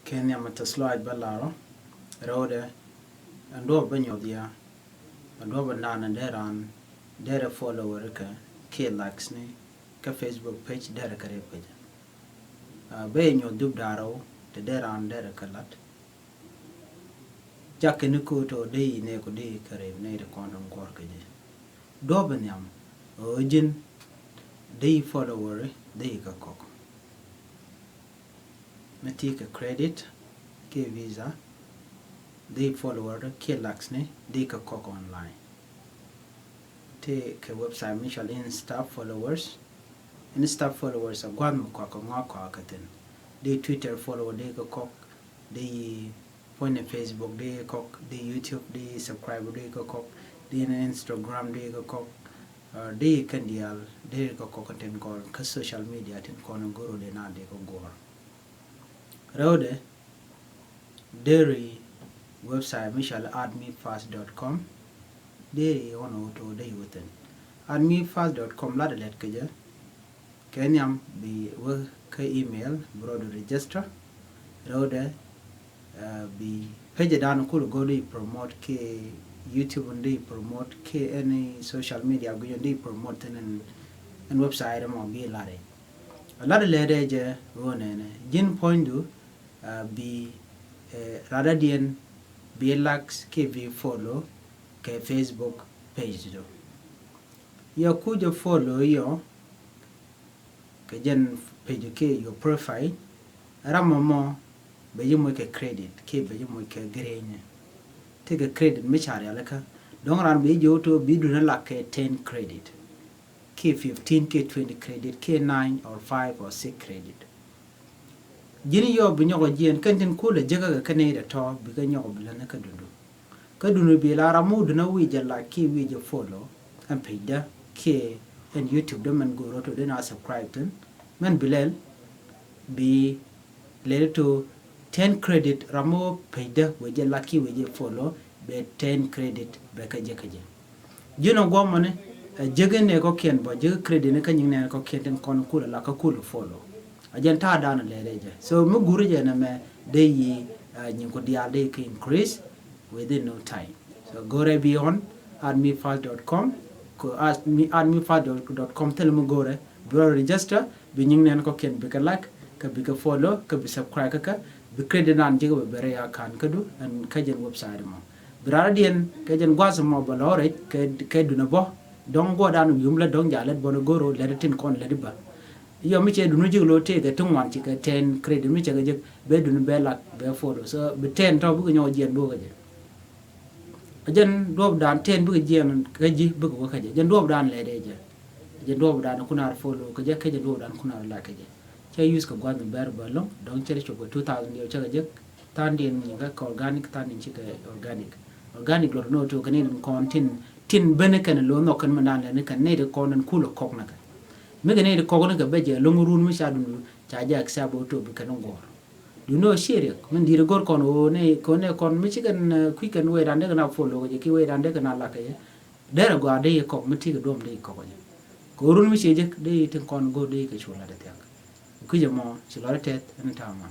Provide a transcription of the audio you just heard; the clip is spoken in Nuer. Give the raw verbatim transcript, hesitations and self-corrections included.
Kɛ nhiam a tɛth lɔaac bä larɔ rɛwdɛ. Ɛn duɔ̱ɔ̱p bä nyuɔth ya, ɛn duɔ̱ɔ̱p bä naan ɛn dee raan derɛ follower kɛ kiɛ likes ni kä Facebook page derɛ kɛ rɛp kɛ jɛ. Bä yɛ nyuɔth dup da̱rɛw ti dee raan derɛ kɛ lat. Jakä ni ko̱o̱t ɔ dee yi nɛɛk ɔ dee yi kɛ rɛp nɛy ti kɔn tin guɔ̱r kɛ jɛ. Duɔ̱ɔ̱p bä nhiam ɔ ji̱n dee yi follower dee yi kɛ kɔk. Mi ti kɛ credit kiɛ visa, di follower kiɛ likes ni di kɛ kɔk online. Ti kɛ website mi cɔal Insta followers. Insta followers a gua̱th mi kɔak kɛ ŋɔak kɔak kɛ thin. Di Twitter follower di kɛ kɔk, di puɔ̱ny ni Facebook di kɔk, di YouTube di subscribe di kɛ kɔk, di Instagram di kɛ kɔk. Di kɛn diaal di kɛ kɔk tin kɔn kä social media tin kɔn goro di na di kɛ guɔr. Rɛwdɛ, deri website mi cɔal admefast dot com. Deri ɣɔn ɣöö to dee within admefast dot com lat lɛt kɛ jɛ. Kɛ nhiam bi wä kä email bi rɔɔdu register. Rɛwdɛ, bi page dan kul go̱o̱r di promote kɛ YouTube di promote kɛ any social media guic di promote thin ɛn website mɔ bi lari. Lat lɛt dee jɛ ɣöö nɛnɛ ji̱n puɔ̱nydu bi radadiɛn bi likes kɛ bi follow kɛ Facebook page du. Yɛ kucä follow yɔ kɛ jɛn page kɛ your profile. Ram mɔ mɔ bɛ ji̱ moc kɛ credit kɛ bɛ ji̱ moc kɛ girinyɛ. Ti kɛ credit mi ca rialikä dɔ̱ŋ ran bɛ ji̱ ji̱ wä to bi dun a lak kɛ ten credit kɛ fifteen kɛ twenty credit kɛ nine or five or six credit. Ji̱n yɔɔp bi nyɔk ɔ jiɛn kɛn tin kulɛ jekä kɛ kɛn i̱ dɛ tɔ̱ bikɛ nyɔk ɔ bi län kä dundu. Kä dundu bi la ram mi wä dun a wi̱i̱ jɛ lak kiɛ wi̱i̱ jɛ follow ɛn page dä kiɛ ɛn YouTube dä mɛn go̱o̱r ɔ to dee na subscribe thin mɛn bi lɛl bi lɛl to ten credit ram mi wä page dä wee jɛ lak kiɛ wee jɛ follow bɛ ten credit bɛ kä jɛ kä jɛ. Ji̱n ɔ guɔmɔ ni ɛ jek in nɛ kɔkiɛn bɔ jek credit ni kä nyiŋ nɛn kɔkiɛn tin kɔn kul ala kä kul follow. A jɛn ta̱a̱ dan lɛ rɛ jɛ so mi guri jɛ nɛ mɛ dee yi nyiŋ ku diaal dee kɛ increase within no time. So go̱rɛ bi on admefast dot com ko admefast dot com thil mi go̱rɛ bi rɔ register bi nyiŋ nɛn kɔkiɛn bi kɛ like kä bi kɛ follow kä bi subscribe kä kä bi credit nan jek bɛ bɛ rɛ ya kan kä du ɛn kä jɛn website mɔ. Bi rara diɛn kɛ jɛn gua̱th mɔ bɛ lɔ rɛc kɛ dun a bɔ dɔ̱ŋ guɔdan yum lät dɔ̱ŋ ja lät bɔn a go̱r ɔ lät tin kɔn lät ba. Yɔ mi cɛ dun a jek lo tëëkɛ ti ŋuan ci kɛ ten credit mi cɛ kɛ jek bɛ dun bɛ lak bɛ follow so bi ten tɔ bikɛ nyɔk jiɛn duɔk kɛ jɛ. A jɛn duɔp dan ten bikɛ jiɛn kɛ ji̱ bikɛ wä kɛ jɛ jɛn duɔp dan lɛ dee jɛ. Jɛn duɔp dan kun ar follow kɛ jɛ kɛ jɛn duɔp dan kun ar lak kɛ jɛ. Cɛ use kɛ gua̱th mi bɛr bä lo̱ŋ dɔ̱ŋ cɛ ri cop kɛ two thousand diɛw cɛ kɛ jek. Tha̱a̱ŋ diɛn nyi kä kɛ organic tha̱a̱ŋ diɛn ci kɛ organic. Organic luɔt ni wä to kɛ ni kɔn tin tin ben kɛn lo̱ nhɔk kɛn mi dan lɛ ni kɛn ni di kɔn in kulɛ kɔk ni kɛ. Mi kɛ ni di kɔk ni kɛ bɛ jɛ lo̱ŋ run mi ca dun ca jɛ accept wä to bi kɛn guɔr. Dun ni wä ci riɛk min di̱i̱t go̱r kɔn wä ni kɔn ni kɔn mi ci kɛn kui̱ kɛn wee dan dee kɛn a follow kɛ jɛ ki wee dan dee kɛn a lak kɛ jɛ. Derɛ gɔaa dee yi kɔk mi ti kɛ duɔm dee yi kɔk jɛ. Kɛ run mi ci jɛ dee yi tin kɔn go̱r dee yi kɛ cu lat thiak. Kui̱ jɛ mɔ ci lɔt tɛth ɛn ta̱a̱ man.